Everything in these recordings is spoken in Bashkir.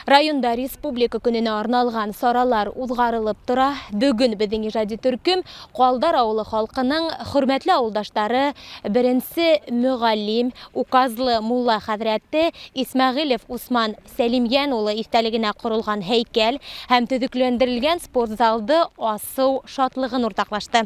Районда Республика көненә арналған саралар уҙғарылып тора. Бөгөн беҙҙең ижади төркөм Ҡалдар ауылы халҡының хөрмәтле ауылдаштары, беренче мөғәллим, указлы мулла хәҙрәте Исмәғилев Усман Сәлимйән улы иҫтәлегенә ҡоролған һәйкәл һәм төҙөкләндерелгән спортзалды асыу шатлығын уртаҡлашты.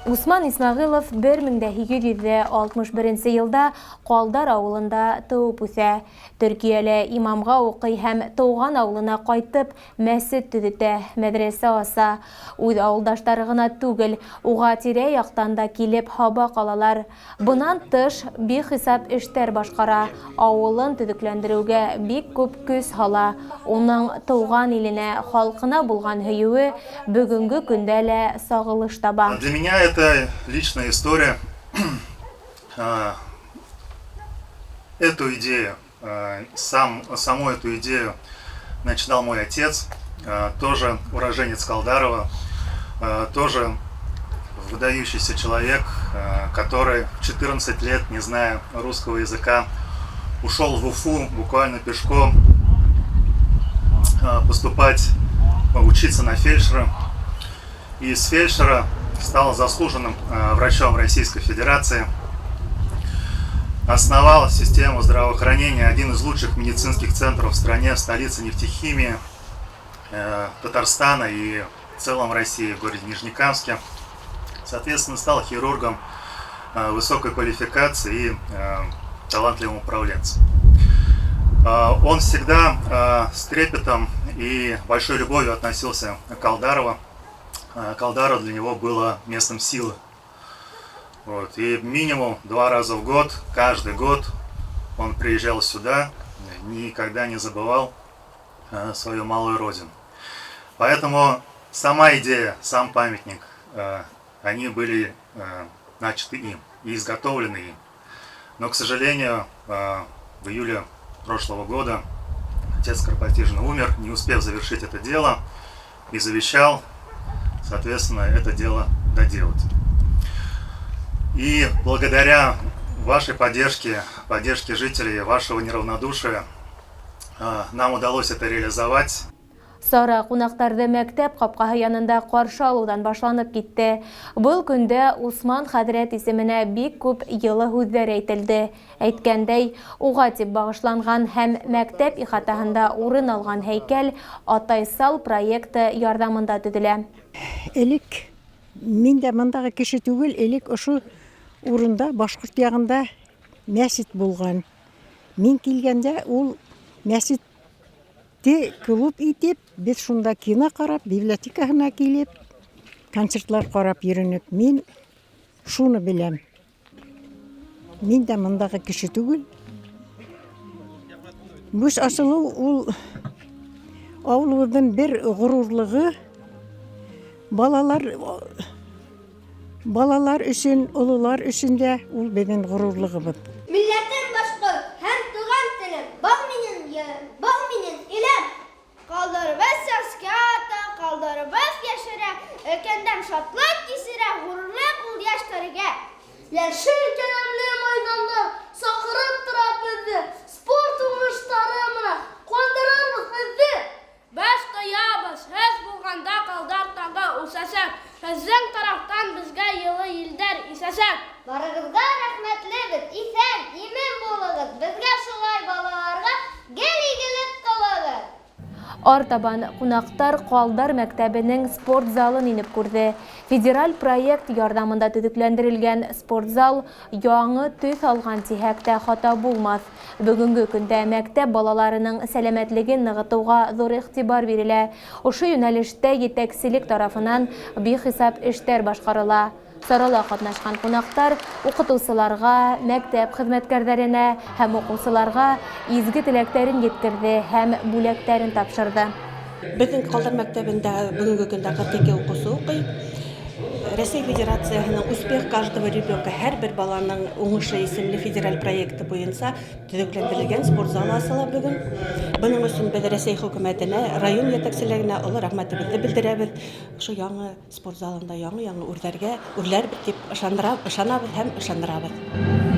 Усман Исмәғилов 1861 елда Ҡалдар ауылында тыуып үҫә. Төркиәлә имамға уҡый һәм тыуған ауылына ҡайтып, мәсет төҙөтә, мәҙрәсә аса. Үҙ ауылдаштары ғына түгел, уға тирә-яҡтан да килеп һабаҡ алалар. Бынан тыш, бихисап эштәр башҡара, авылын төҙөкләндереүгә бик күп көс һала. Уның тыуған иленә, халҡына булған һөйөүе бөгөнгө көндә лә сағылыш таба. Для меня это личная история. Эту идею, сам, саму эту идею начинал мой отец, тоже уроженец Колдарова, тоже выдающийся человек, который в 14 лет, не зная русского языка, ушел в Уфу буквально пешком поступать, учиться на фельдшера. И с фельдшера стал заслуженным врачом Российской Федерации. Основал систему здравоохранения, один из лучших медицинских центров в стране, в столице нефтехимии Татарстана и в целом России, в городе Нижнекамске. Соответственно, стал хирургом высокой квалификации и талантливым управленцем. Он всегда с трепетом и большой любовью относился к Колдарово. Колдарово для него было местом силы. Вот. И минимум 2 раза в год, каждый год он приезжал сюда, никогда не забывал свою малую родину. Поэтому сама идея, сам памятник, они были начаты им и изготовлены им. Но, к сожалению, в июле прошлого года отец скоропостижно умер, не успев завершить это дело, и завещал, соответственно, это дело доделать. И благодаря вашей поддержке, поддержке жителей, вашего неравнодушия, нам удалось это реализовать. Сара ҡунаҡтарҙы мәктәп ҡапҡаһы янында ҡаршы алыуҙан башланып китте. Был көндә Усман хәҙрәт исеменә бик күп йылы һүҙҙәр әйтелде. Әйткәндәй, уға тип бағышланған һәм мәктәп ихатаһында урын алған һәйкәл Атайсал проекты ярҙамында төҙөлә. Элек мин дә мындағы кеше түгел, элек ошо урында башҡорт яғында мәсет булған. Мин килгәндә ул мәсетте клуб итеп, беҙ шунда кино ҡарап, библиотекаһына килеп, концертлар ҡарап йөрөнөк. Мин шуны беләм. Мин дә мындағы кеше түгел. Бюст асылыу ул ауылыбыҙҙың бер ғорурлығы. Балалар, балалар өсөн, ололар өсөн дә ул беҙҙең ғорурлығыбыҙ. Милләтем башҡорт һәм туған телем, был минең ерем, был минең илем. Ҡалдарыбыҙ сәскә ата, ҡалдарыбыҙ йәшәрә, өлкәндән шатлыҡ кисерә, ғорурлыҡ ул йәштәргә. Йәшел келәмле майҙандар саҡырып тора беҙҙе, спорт уңыштары менән ҡыуандырырбыҙ һеҙҙе. Беҙ тоябыҙ, һеҙ булғанда Ҡалдар тағы үҫәсәк. Һеҙҙең тарафтан беҙгә йылы елдәр иҫәсәк. Барығыҙға рәхмәтлебеҙ, иҫән, имен булығыҙ. Беҙгә шулай балаларға гел игелек ҡылығыҙ. Артабан ҡунаҡтар Ҡалдар мәктәбенең спорт залын инеп күрҙе. Федераль проект ярҙамында төҙөкләндерелгән спорт зал яңы төҫ алған тиһәк тә хата булмаҫ. Бөгөнгө көндә мәктәп балаларының сәләмәтлеген нығытыуға ҙур иғтибар бирелә. Ошо йүнәлештә етәкселек тарафынан бихисап эштәр башҡарыла. Сарала ҡатнашҡан ҡунаҡтар уҡытыусыларға, мәктәп хеҙмәткәрҙәренә һәм уҡыусыларға изге теләктәрен еткерҙе һәм бүләктәрен тапшырҙы. Беҙҙең Ҡалдар мәктәбендә бөгөнгө көндә 42 уҡыусы уҡый. Рәсәй Федерацияһының Успех каждого ребенка һәр бер баланың уңышы исемле федераль проекты буйынса төҙөкләндерелгән спорт залы асыла бөгөн. Бының өсөн беҙ Рәсәй хөкүмәтенә, район етәкселегенә оло рәхмәтебеҙҙе белдерәбеҙ. Ошо яңы спорт залында яңы-яңы үрҙәргә үрләрбеҙ дип ышандыра, ышанабыҙ һәм ышандырабыҙ.